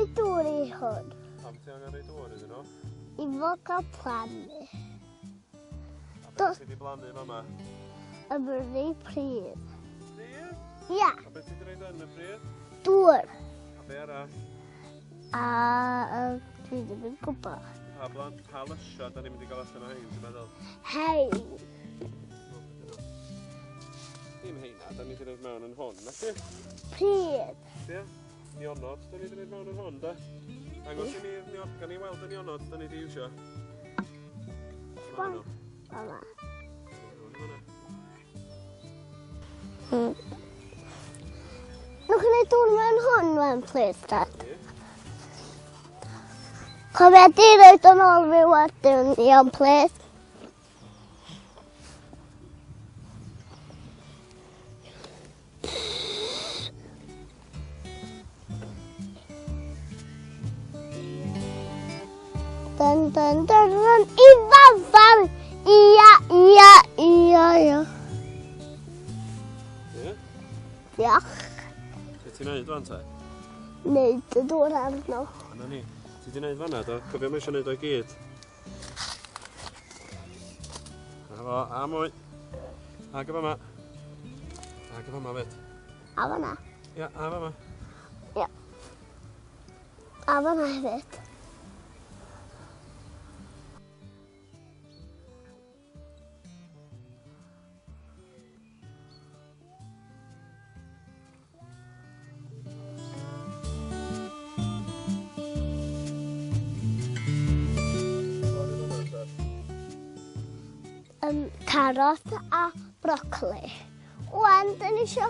rhoi dŵr i hwn. Pam ti angen rhoi dŵr iddyn nhw? I fod cael plannu. A beth ti wedi blannu fama? Y bwrdd pridd. Pridd? Ia. A beth ti wedi rhoi yn y pridd? Dŵr. A be arall? A dwi ddim yn gwybod. Pa blant, pa lysia da ni'n mynd i gael allan o hein, ti'n meddwl? Hein. Dim heina, da ni wedi rhoi mewn yn hwn, na ti? Pridd. Ie. Nionod, da ni wedi rhoi mewn yn hwn, da. Dangos i ni, gan i weld y nionod da ni wedi iwsio. Sbon. Mama. Nwch chi'n ei dŵr mewn hwn, wan, please, Dad. Cofia di roed yn ôl fi wedyn, iawn, please. Dun, dun, dun, dun, i fafar! Ia, ia, ia, ia. Ie? Diolch. Be ti'n neud wan te? Neud y dŵr arno. Yna ni. Ti di neud fanna do? Cofio mae eisiau neud o'i gyd. Na fo, a mwy. Ag y fama. Ag y fama fyd. A fanna. Ia, a fama. Ia. A fanna hefyd. Carrot a brocoli. Wan, dyn ni isio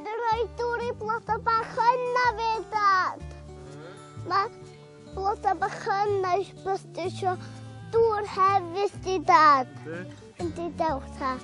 rhoi dŵr i blodau bach yna fi, Dad. Mae blodau bach yna isio dŵr hefyd di, Dad. Yndi, dewch ta.